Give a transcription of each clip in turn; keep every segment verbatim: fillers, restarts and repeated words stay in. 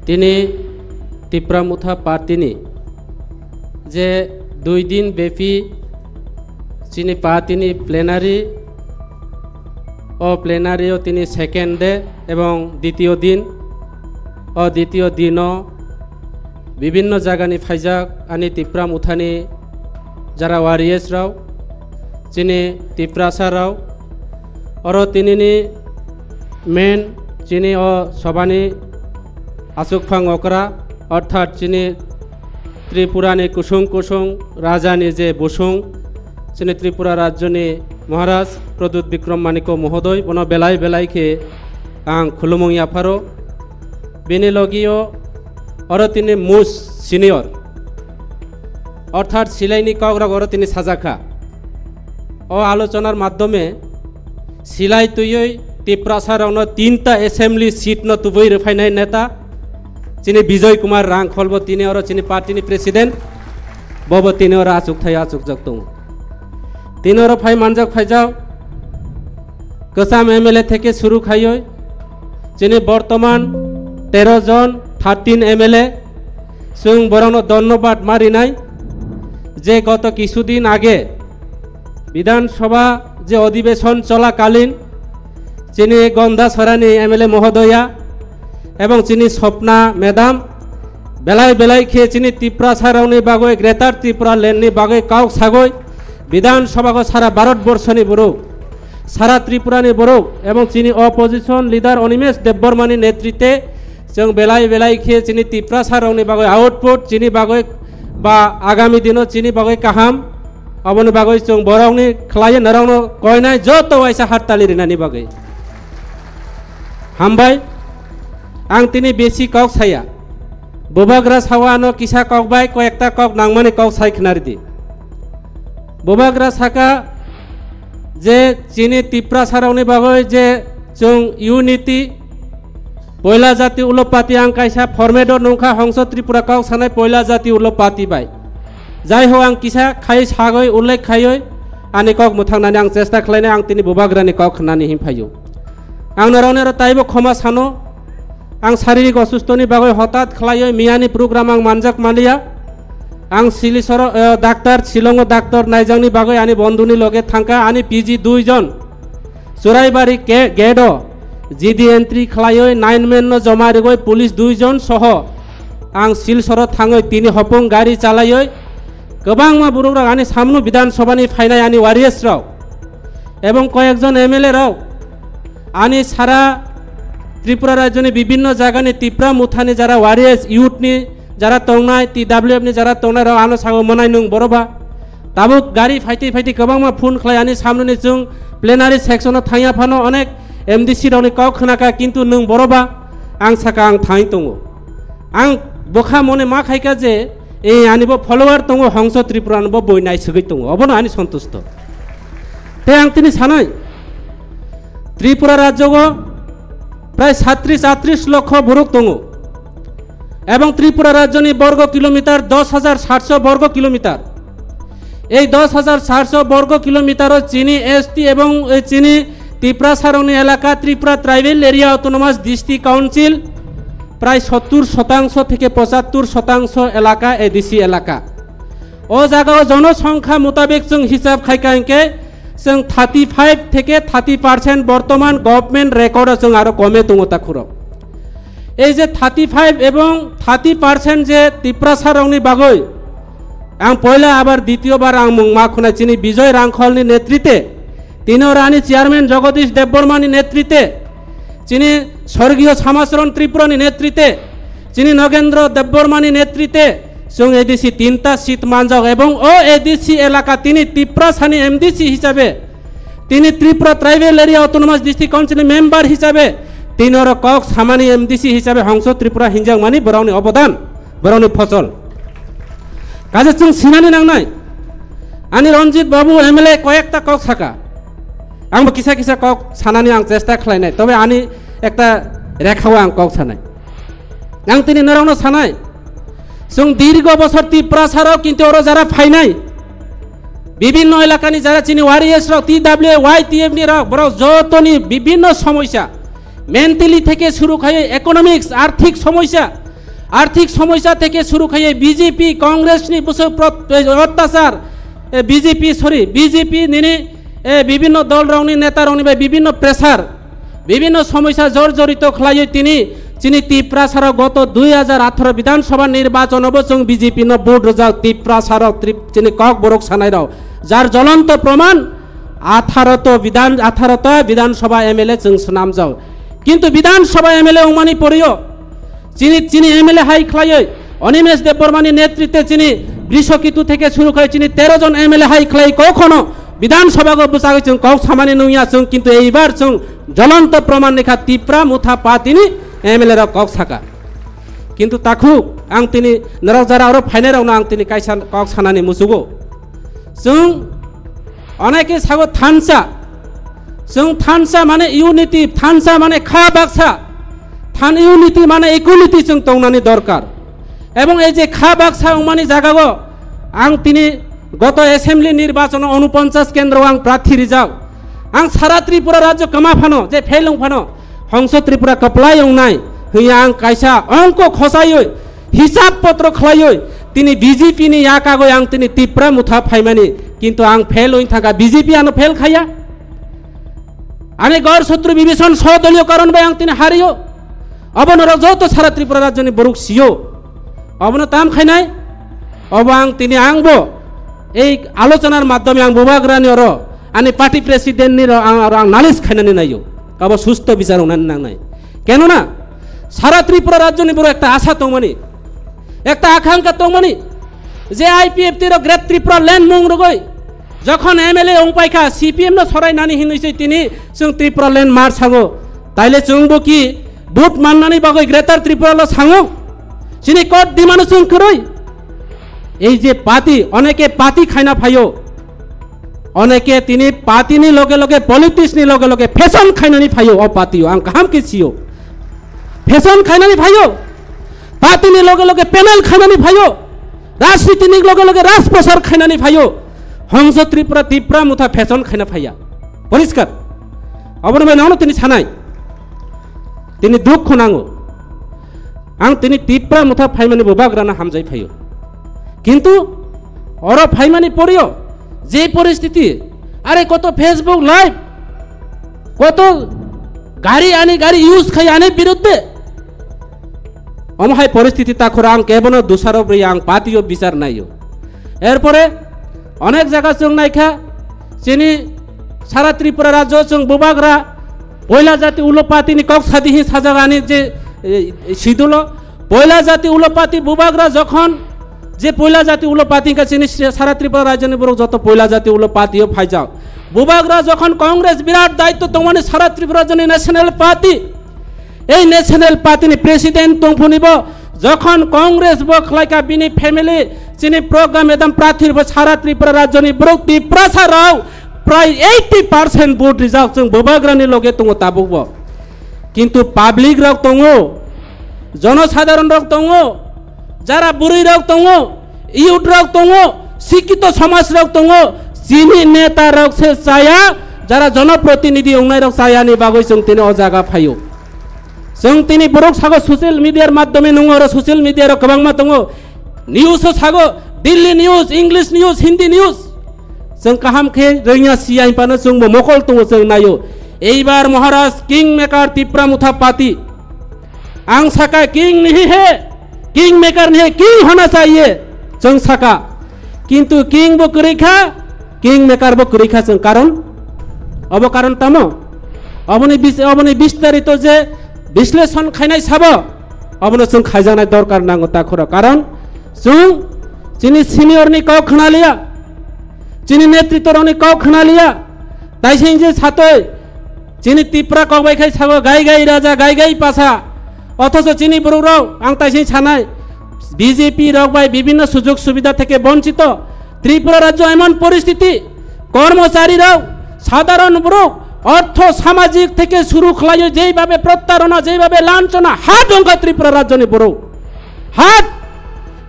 Tini Tipra Motha Party ni je dui din bepi chini party ni plenary, o plenary o tini second day ebong ditiyo din, o ditiyo dino bibinno jagani phaijak ani Tipra Mothani jara warriors rok, chini Tiprasa rok, oro tinini main chini o sobani aswkphang okra, orthat chini Tripurani kusung kusung rajani je busung, chini Tripura rajyoni Maharaj Pradyut Bikram Manikya Mohodoy, bono belai belai khe ang khulumung yapharo. Bini logio oro tini mus senior, orthat silaini kok rok oro tini sajakha. O alochonar maddhome silai twiwi Tiprasa rokno tinta assembly seat no tubui rwphainai neta chini Bijoy Kumar Rangkhol bo tini oro chini party ni president, bobo tini oro achuk thai achukjak tongo. Tini oro phai manjak phaijak kwcham M L A theke suru khaiwi chini bortoman tero jon, thirteen M L A, chwng borokno dhonnobad ma rinai je goto kisudin age Bidhan Sabha je odhibeshon cholakalin chini Gondasarani M L A Mohodoya ebong chini Swapna Madam belai belai khe chini Tiprasa rokni bagwi, Greater Tripura Land ni bagwi kok sagwi Bidhan Sabha o sara Bharat Borso ni borok, sara Tripura ni borok ebong chini opposition leader Animesh Debbarma ni netrite chwng belai belai khe chini Tiprasa rokni bagwi output chini bagwi ba agami dino chini bagwi kaham, aboni bagwi chwng borokni khlaiwi norokno koinai joto waisa hattali rinani bagwi. Hambai, ang tini besi kok saya. Bubagra sawa ano kisa kok bai koyekta kok nangmani kok sai khna ridi. Bubagra saka je chini Tiprasa rokni bagwi je chwng unity, poila jati ulopati ang kaisa format o nungkha hongso Tripura kok sanai poila jati ulopati bai. Jai ho ang kisa khai sagwi ullekh khaiwi ani kok mwthangnani ang chesta khlainai, ang tini Bubagrani kok khnani hin phaio. Ang norokni oro taibo khoma sano, ang saririk osustoni bagwi hotat khlaiwi miyani program ang manjak manliya. Ang Silisoro, eh, doctor, Shillongo doctor naijakni bagwi ani bondhuni loge thangkha, ani P G dui jon Churaibari ke-, gate o G D entry khlaiwi nine men no joma rigwi police dui jon soho ang Silsoro thangwi tini hopung gari chalaiwi kwbangma borok rok ani samno Bidhan Sabha ni phainai ani warriors rok ebong koyekjon M L A rok ani sara Tripura rajyoni bibinno jagani Tipra Mothani jara warriors youth ni jara tongnai, T W F ni jara tongnai rok ano sago manai nwng boroba. Tabuk gari phaiti phaiti kwbangma phone khlai ani samnoni chwng plenary section o thangya phano onek M D C rokni kok khnakha, kintu nwng boroba ang saka ang thangwi tongo. Ang bwkha mone ma khaikha je, e, ani bo follower tongo, Hongso Tripura no bo boi naisugwi tongo, obono ani sontusto. Tei ang tini sanai, Tripura rajyogo prai satris atris lokho borok tongo. Ebong Tripura rajyoni borgo kilometer dos hajar satso borgo kilometer. Ei dos hajar satso borgo kilometer o chini S T ebong, eh, chini Tiprasa rokni elaka Tripura Tribal Area Autonomous District Council prai sottur shotangso theke pochattur shotangso elaka A D C elaka. O jaga o jonosongkha mutabek chwng hisab khaikha hinkhe chwng thirty five theke thirty percent bortoman government record o chwng aro kome tongo takhurok. Ei je thirty five ebong thirty percent je Tiprasa rokni bagwi ang poila abar ditiyo bar ang mung ma khwnai chini Bijoy Rangkholni netrite, tini oro ani chairman Jagadish Debbarmani netrite, chini Sorgiyo Samacharan Tripurani netrite, chini Nogendro Debbarmani netrite, chwng A D C tinta seat manjak ebong o A D C elaka tini Tiprasani M D C hisabe, tini Tripura Tribal Area Autonomous District Council ni member hisabe, tini oro kok samani M D C hisabe Hongso Tripura hinjakmani borokni obodan, borokni phosol. Kaisa chwng sinani nangnai, ani Ranjit Babu M L A koyekta kok saka, angbo kisa kisa kok sanani ang chesta khlainai, tobe ani ekta rekhao ang kok sanai. Ang tini norokno sanai, chwng dirgo bosor Tiprasa rok kintu oro jara phainai, bibinno elakani jara chini warriors rok, T W Y T F ni rok, borok jotoni bibinno somosya, mentally theke suru khai economics, arthik somosya, Arthik somosya theke suru khaiye B J P, Congress ni bwswk prot-, eh, otyachar, eh, B J P, sorry, B J P nini, eh, bibhinno dol rokni neta rokni bai bibhinno pressure, bibhinno somosya jorjorito khlaiwi tini chini Tiprasa rok goto dui hajar atharo Bidhan Sabha nirbachon o bo chwng B J P no vote rwjak Tiprasa rok trip-, chini kok borok sanai rok jar jolonto proman atharo to Bidhan, atharo ta Bidhan Sabha M L A chwng swnamjak. Kintu Bidhan Sabha M L A wngmani porio chini, chini M L A hai khlaiwi Animesh Debbarma ni netritwe chini Brishaketu theke suru khai chini tero jon M L A hai khlai kokhono Bidhan Sabha go bwchagwi chwng kok samani nungya chwng, kintu eibar chwng jolonto proman ni kha Tipra Motha Party ni M L A rok kok saka. Kintu takhuk ang tini norok jara oro phainai rokno ang tini kaisa kok sanani muchugo. Chwng oneke sago thansa. Chwng thansa mane unity, thansa mane kha baksa. Than unity mane equality chwng tongnani dorkar. Ebong ei je kha baksa wngmani jagao ang tini goto assembly nirbachon o unoponchas kendro ang prarthi rijak. Ang sara Tripura rajyo kwma phano, je fail wng phano, Hongso Tripura kwplai wngnai hwnwi ang kaisa ongko khosaiwi hisab potro khlaiwi tini B J P ni yakagwi ang tini Tipra Motha phaimani, kintu ang fail wng thangkha, B J P ano fail khaiya. Ani gor sotru Bibhishan sodoliyo karon bai ang tini hario. Abo norok joto sara Tripura rajyoni borok siyo. Abono tam khainai? Obo ang tini angbo ei alochonar maddhome ang bubagrani oro ani party president ni ro ang, oro ang nalis khainani naio. Abo susto bichar wngnani nangnai. Kenona sara Tripura rajyoni borok ekta asha tongmani, ekta akankha tongmani je I P F T rok Great Tripura Land mung rwgwi jokhon M L A wng paikha, C P M no sorai nani hinwi se tini chwng Tripura Land March sango. Taile chwngbo ki vote mannani bagwi Greater Tripura lo sango? Chini kot dimano chwng kwrwi. Ei je party, oneke party khaina phaio. Oneke tini party ni loge loge, politics ni loge loge fashion khainani phaio o party o. Ang kaham khe sio. Fashion khainani phaio. Party ni loge loge panel khainani phaio. Rajniti ni loge loge rajprasar khainani phaio. Hongso Tripura, Tipra Motha fashion khaina phaiya. Poriskar. Abono bai nono tini sanai. Tini dukhu nango. Ang tini Tipra Motha phaimani bubagrano hamjai phaio. Kintu oro phaimani porio je poristiti, are koto Facebook live, koto gari ani gari use khai ani biruddhe. Omo hai poristiti takhoro ang kebono dusarop rwi ang patio bichar naio. Erpore onek jaga chwng naikha, chini sara Tripura rajyo chwng bubagra poila jati ulo party ni kok sadi hi sajagani je, eh, sidulo poila jati ulo party bubagra jokhon je poila jati ulo party ka chini sara Tripura rajyoni borok joto poila jati ulo party o phaijak. Bubagra jokhon Congress birat daitto tongmani sara Tripura rajyoni national party, ei national party ni president tongphunibo jokhon Congress bo khlaika bini family chini program edam prathir bo sara Tripura rajyoni borok Tiprasa rok prai eighty percent vote rijak chwng bubagrani loge tongo tabukbo. Kintu public rok tongo, jonosadharon rok tongo, jara bwrwi rok tongo, youth rok tongo, sikito somaj rok tongo, chini neta rok se chaya, jara jonoprotinidhi ongnai rok chaya ni bagwi chwng tini o jaga phaio. Chwng tini borok sago social media r maddhome nungo oro social media rok kwbangma tongo, news o sago Delhi news, English news, Hindi news. Chwng kaham khe rwngya siya hinphano chwngbo mokol tongo chwng naio. Eibar Maharaj Kingmaker Tipra Motha Party. Ang saka king nahi hai, kingmaker nahi hai, king hona chahiye. Chwng saka. Kintu king bo kwrwi kha, kingmaker bo kwrwi kha chwng karon. Obo karon tamo? Oboni bis-, oboni bistarito je bisleshon khainai sabo, obono chwng khaijaknai dorkar nango takhoro. Karon chwng chini senior ni kok khna liya, chini netrito rokni kok khna liya. Taising je satoi chini Tipra kok bai khai sabo gai gai raja, gai gai pasa. Othocho chini borok rok ang taising sanai, B J P rok bai bibhinno sujog subidha theke bonchito. Tripura rajyo emon poristiti, kormochari rok, sadharon borok, ortho samajik theke suru khlaiyo jeibabe prottarona, jeibabe lanchona, hat wngkha Tripura rajyoni borok. Hat!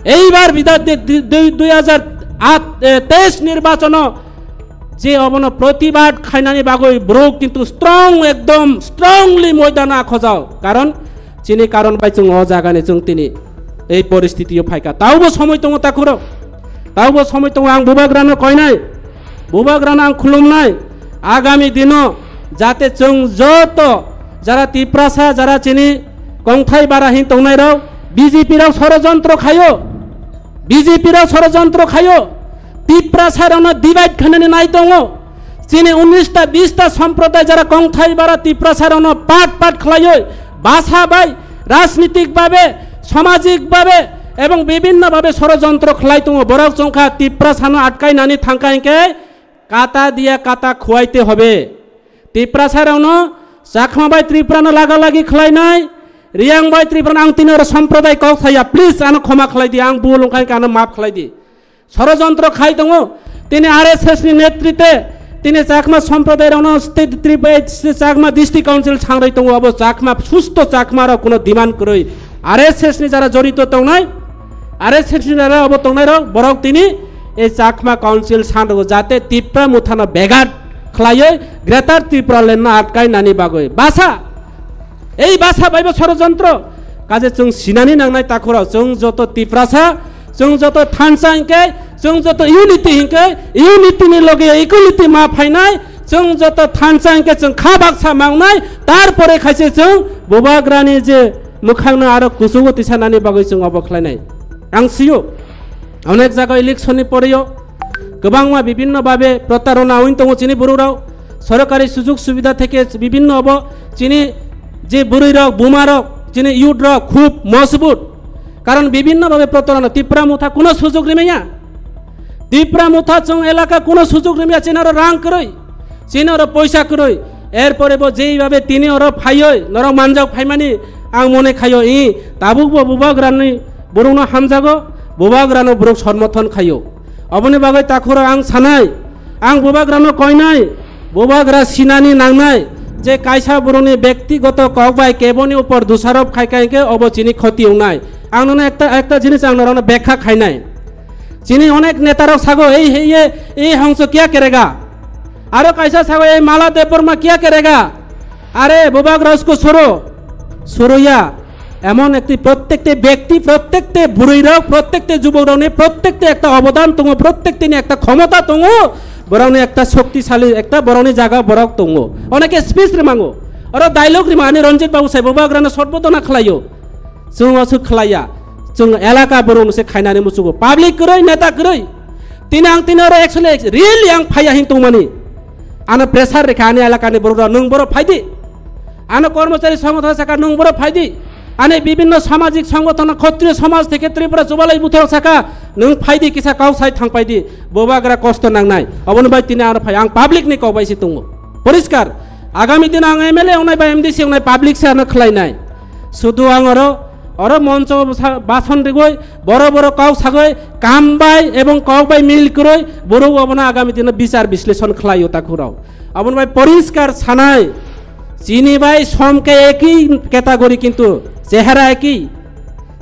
Eibar bida de-, de-, de-, dui hajar at, eh, teis nirbachono je obono protibad khainani bagwi borok kintu strong, ekdom strongly moidano akhojao. Karon chini karon bai chwng o jagani chwng tini Ei poristitio phaikha. Taubo somoi tongo takhurok. Taubo somoi tongo, ang bubagrano koinai. Bubagrano ang khulumnai. Agami dino jate chwng joto jara Tiprasa, jara chini kongthai bara hin tongnairok, B J P rok sorojontro khaio. B J P rok sorojontro khaio. Tiprasa rokno divide khanani nai tongo. Chini unista bista somproday jara kongthai bara Tiprasa rokno part part khlaioi, basa bai, rajnitik babe, samajik babe ebong bibinno babe sorojontro khlai tongo. Borok chongkha Tiprasano atkainani thangkha hinkhe kata diya kata khuaite hobe. Tiprasa rokno Chakma bai Tripura no laga lagi khlainai, Riyang bai Tripura no ang tini oro somproday kok saya, please ano khoma khlai di, ang bul wngkha hinkhe ano maaf khlai di. Sorojontro khai tongo. Tini R S S ni netrite, tini Chakma somproday rokno state Tripura, Chakma District Council sangroi tongo. Abo Chakma, susto Chakma rok kuno demand kwrwi. R S S ni jara jorito tongnai, R S S ni jara obo tongnai rok, borok tini ei Chakma Council sanrogo jate Tipra Mothano begat khlaioi Greater Tripura Land no atkai nani bagwi. Basa, ei basa baibo sorojontro. Kaje chwng sinani nangnai takhurok, chwng joto Tiprasa, chwng joto thansa hinkhe, chwng joto unity hinkhe, unity ni loge equality ma phainai, chwng joto thansa hinkhe chwng kha baksa mangnai, tarpore khaise chwng bubagrani je mwkhangno aro kuchugo tisanani bagwi chwng obo khlainai. Ang sio, onek jaga election ni poreyo kwbangma bibinno babe protarona wng tongo chini bororok, sorkari sujug subida theke bibinno obo chini je bwrwi rok, buma rok, chini youth rok khub mojbut. Karon bibinno babe protarona, Tipra Motha kuno sujug rimaya. Tipra Motha chwng elaka kuno sujug rimaya, chini oro rang kwrwi, chini oro poisa kwrwi. Erpore bo jeibabe tini oro phaioi norok manjak phaimani ang mone khaio, i tabuk bo bubagrani borokno hamjago, bubagrano borok somorthon khaio. Oboni bagwi takhuro ang sanai, ang bubagrano koinai, bubagra sinani nangnai je kaisa borokni bektigoto kok bai keboni upor dusarop khai khai khe obo chini khoti wngnai. Ang nono ekta, ekta jinis ang norokno bekha khainai. Chini onek netarok sago, "Ei, ei, ei, ei hongso kya kerega?" Aro kaisa sago, "Ei Mala Debbarma kya kerega?" Are bubagra usko soro, soroya. Emon ekti prottekte bekti, prottekte bwrwi rok, prottekte jubok rokni prottekte ekta obodan tongo, prottekte ni ekta khomota tongo, borokni ekta shoktisali ekta borokni jaga borok tongo. Oneke speech rimango. Oro dialogue rimani Ranjit Babu sai bubagrano sotbodona khlaio. Chwng aswk khlaiya. Chwng elaka borok se khainani muchugo. Public kwrwi, neta kwrwi. Tini ang tini oro actually really ang phaiya hin tongmani. Ano pressure rikha ani elakani borok, nwng borok phaidi. Ano kormochari songothono saka, nwng borok phaidi. Ani bibinno samajik songothono, khotriyo samaj theke Tripura chubalai butharok saka, nwng phaidi kisa kok sai thangpaidi. Bubagra kosto nangnai. Oboni bai tini ano phai. Ang public ni kok bai se tongo. Poriskar. Agami dino ang M L A wngnai ba M D C wngnai, public se ano khlainai. Sudu ang oro, oro moncho basa-, bason rigoi, boro boro kok sagoi, kam bai ebong kok bai mil kwrwi, borok obono agami dino bichar bisleshon khlaio takhurok. Aboni bai poriskar sanai, chini bai som khe eki category kintu chehara eki.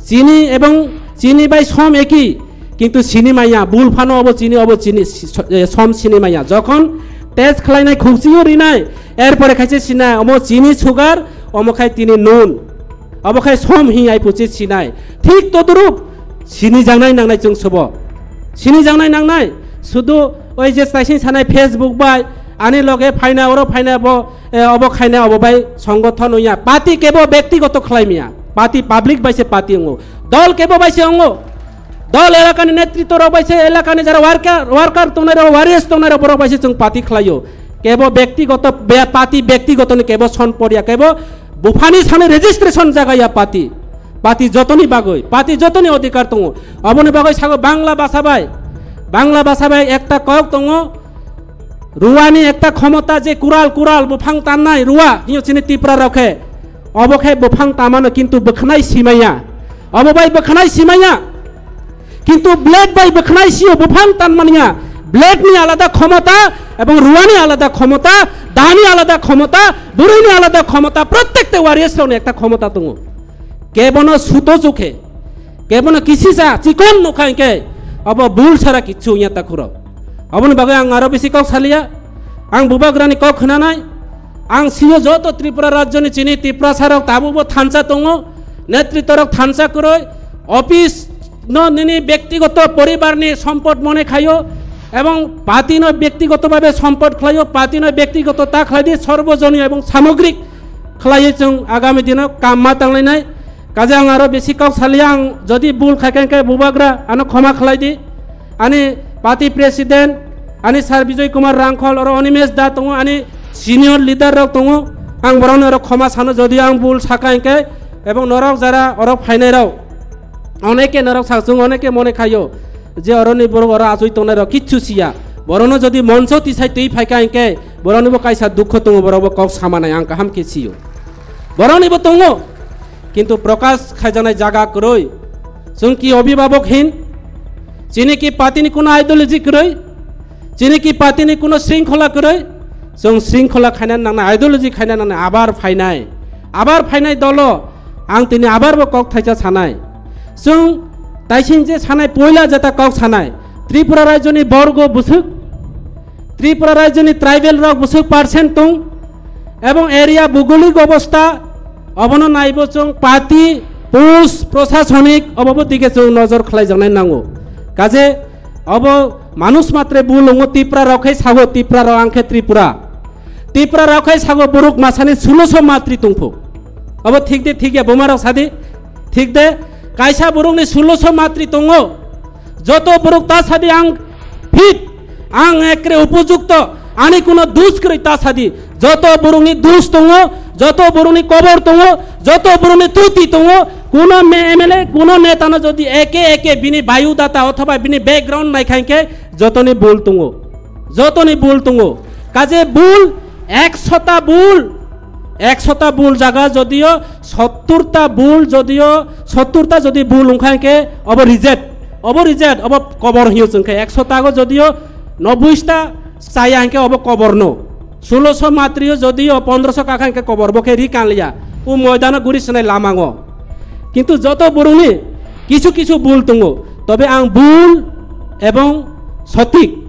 Chini ebong chini bai som eki, kintu sini maya, bul phano obo chini, obo chini, si-, so-, eh, som sini maya. Jokhon test khlainai, khukchio rinai, erpore khaise sinai, omo chini sugar, omo khai tini nun. Obo khai som hi ai puchi sinai. Thik todrup sini jangnai nangnai chwng sobo. Sini jangnai nangnai. Sudu oi je chaising sanai Facebook bai, ani loge phaina, oro phaina, bo, eh, obo khaina, obo bai songgothon oya. Party kebo bektigoto khlai miya. Party public bai se party ongo. Dol kebo bai se ongo. Dol elakani netritto rok bai se, elakani jara worker, worker tongnai rok, warriors tongnai rok, borok bai se chwng party khlaio. Kebo bektigoto, be-, party bektigoto ni kebo son porya, kebo buphani sani registration jaga ya party. Party jotoni bagwi, party jotoni odhikar tongo. Oboni bagwi sago Bangla basa bai. Bangla basa bai ekta kok tongo. Ruwani ekta khomota je kural, kural buphang tannai ruwa, hiyo chini Tipra rok khe. Obo khe buphang tamano kintu bwkhnai simaya. Obo bai bwkhnai simaya. Kintu blade bai bwkhnai sio buphang tanmaniya. Blade ni alada khomota ebong ruwani alada khomota, dani alada khomota, bwrwini alada khomota, prottekte warriors rokni ekta khomota tongo. Kebono suto chukhe, kebono kisisa chikon nukha hinkhe, obo bul sara kichu wngya takhurok. Oboni bagwi ang aro bisi kok saliya. Ang bubagrani kok khwnanai. Ang sio joto Tripura rajyoni chini Tiprasa rok tabukbo thansa tongo, netritto rok thansa kwrwi, Office no nini bektigoto poribar ni sompot mone khaio, ebong party no bektigoto bhabe sompot khlaio, party no bektigoto ta khlai di, sorbojonio ebong samogrik khlaiwi chwng agami dino kam ma tanglainai. Kaje ang aro besi kok salia, ang jodi bul khai khe, khe bubagra ano khoma khlai di. Ani party president, ani Sir Bijoy Kumar Rangkhol, oro Animesh da tongo, ani senior leader rok tongo. Ang borokno oro khoma sano, jodi ang bul saka hinkhe, ebong norok jara oro phainai rok, oneke norok sak, chwng oneke mone khaio je oroni borok oro achoi tongnai rok kichu siya. Borokno jodi moncho tisai twi phaika hinkhe, boroknibo kaisa dukho tongo, borokbo kok samanai ang kaham khe sio. Boroknibo tongo, kintu prokash khaijaknai jaga kwrwi. Chwng ki obhibhabok hin? Chini ki party ni kuno ideology kwrwi? Chini ki party ni kuno sringkhola kwrwi? Chwng sringkhola khaina nangnai, ideology khaina nangnai, abar phainai. Abar phainai dolo ang tini abar bo kok thaisa sanai. Chwng taising je sanai, poila jeta kok sanai. Tripura rajyoni borgo bwswk, Tripura rajyoni tribal rok bwswk percent tong, ebong area bugolik obostha, obono naibo chwng party, post, prosasonik, obobo dige chwng nojor khlaijaknai nango. Kaje obo manush matre bul wngo, Tipra rok khai sago, Tipra rok ang khe Tripura. Tipra rok khai sago borok masani sulosho matri tongphu. Obo thik de, thik ya, buma rok sadi? Thik de, kaisa borokni sulosho matri tongo. Joto borok ta sadi ang fit, ang ekre upojukto, ani kuno dus kwrwi ta sadi. Joto borokni dus tongo, joto borokni kobor tongo, joto borokni tuti tongo. Kuno me-, M L A, kuno neta no jodi eke eke bini biodata othoba bini background nai kha hinkhe jotoni bul tongo. Jotoni bul tongo. Kaje bul, ekshota bul, ekshota bul jaga jodio sotturta bul, jodio sotturta jodi bul wngkha hinkhe obo reject, obo reject, obo kobor hiyo chwngkhe ekshota go jodio nobboista chaya hinkhe obo kobor no. Sulosho matrio jodio pondroso kakha hinkhe kobor bo khe ri kanliya. O moidano guri swnai lamango. Kintu joto borokni kisu kisu bul tongo. Tobe ang bul ebong sotik,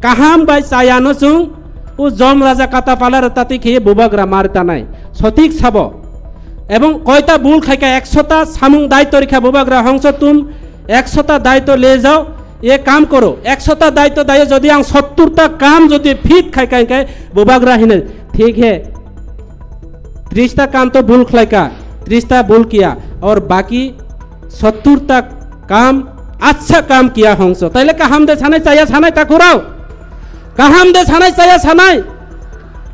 kaham bai chayano chwng o jom raja kata pala rwtati khiye bubagra mar tanai. Sotik sabo. Ebong koita bul khaika ekshota samung daityo rikha bubagra hongso tum ekshota daityo le jao, ye kam koro. Ekshota daityo dayo jodi ang sotturta kam jodi fit khaika hinkhe bubagra hine thik he. Trista kam to bul khlaika, trista bul kiya, aur baki sotturta kam, accha kam kiya hongso. Taile kaham de sanai, chaya sanai, takhurao? Kaham de sanai, chaya sanai?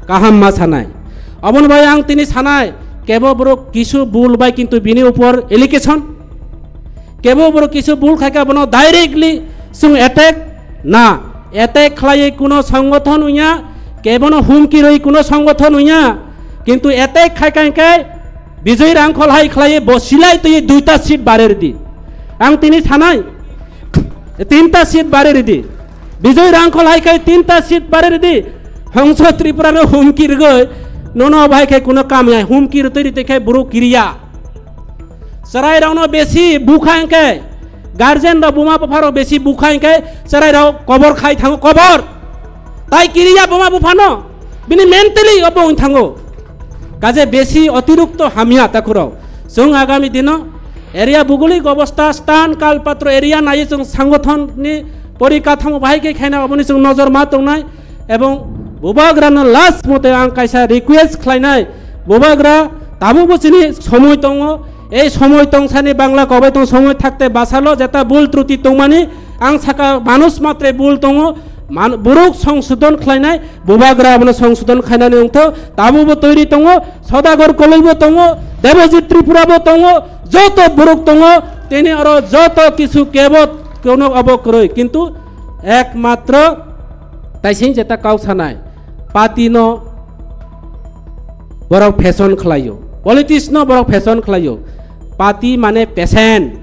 Kaham ma sanai. Aboni bai ang tini sanai, kebo borok kisu bul bai kintu bini upor allegation. Kebo borok kisu bul khaika bono directly chwng attack na. Attack khlaiwi kuno songgothon wngya, kebono humki rwi kuno songgothon wngya. Kintu attack khaika hinkhe Bijoy Rangkhol hai khlaiwi bo silai twi duita seat bare ridi. Ang tini sanai, tinta seat bare ridi. Bijoy Rangkhol hai khai tinta seat bare ridi. Hongso Tripura no humki rwgwi nono bai khai kuno kam ya, humki rwtwi rwtwi khai buru kiriya. Chwrairokno besi bukha hinkhe, guardian rok buma bupharok besi bukha hinkhe chwrairok kobor khai thango, kobor. Tai kiriya buma buphano, bini mentally obo wng thango. Kaje besi otirukto hamya takhurok. Chwng agami dino area bugolik obostha, stan kalpatro area naiwi chwng sangothon ni porikathamo bahai khe khaina oboni chwng nojor ma tongnai. Ebong bubagrano last mote ang kaisa request khlainai, bubagra tabukbo chini somoi tongo, ei somoi tongsani bangla kobai tong somoi thakte basalo jeta bul truti tongmani ang saka manush matre bul tongo, man-, borok songsodon khlainai, bubagra abono songsodon khlainani wngtho, tabukbo toiri tongo, Sodagar Koloi bo tongo, Debojit Tripura bo tongo, joto borok tongo, tini oro joto kisu kebo kono abo kwrwi, kintu ekmatro Taising jeta kau sanai, party no borok fashion khlaio, politics no borok fashion khlaio, party mane patient,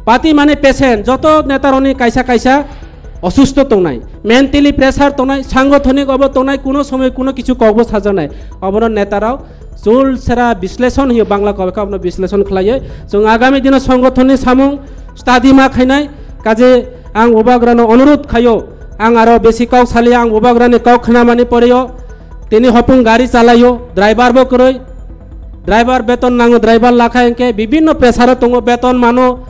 party mane patient, joto neta rokni kaisa kaisa osusto tongnai, mentally pressure tongnai, sangothonik obo tongnai, kuno somoi kuno kichu kokbo sajaknai, obono neta rok Chul sera bisleshon hiyo bangla kobekha abono bisleshon khlaiwi. Chwng agami dino songgothonni samung study ma khainai. Kaje ang bubagrano onurudh khaio, ang aro besi kok salia, ang bubagrani kok khnamani poreyo. Tini hopung gari chalaio, driver bo kwrwi. Driver beton nango, driver lakha hingke bibinno pressure o tongo, beton mano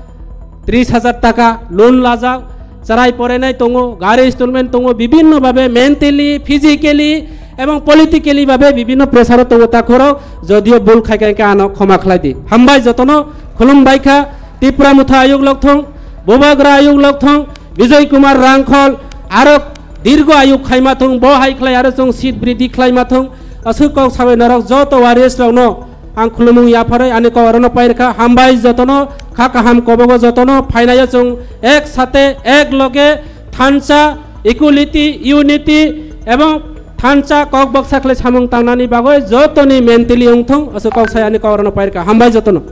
tris hajar taka, loan lajak, charai porenai tongo, gari installment tongo, bibinno babe mentally, physically ebong politically babe bibinno pressure o tongo takhorok, jodio bul khaika hingke ano khoma khlai di. Hambai jotono, khulumbai kha, Tipra Motha ayuk lokthong, Bubagra ayuk lokthong, Bijoy Kumar Rangkhol, aro dirgo ayuk khaima thung, bo hai khlai aro chwng seat bridhi khlaima thung, aswk kok sabai norok joto warriors rokno ang khulumung yapharwi ani kok orono pairikha, hambai jotono, kha kaham kobogo jotono, phainayo chwng ek sate ek loge thansa, equality, unity ebong thansa kok baksa khlai samung tangnani bagwi jotoni mentally wngthung, aswk kok sai ani kok orono pairikha, hambai jotono.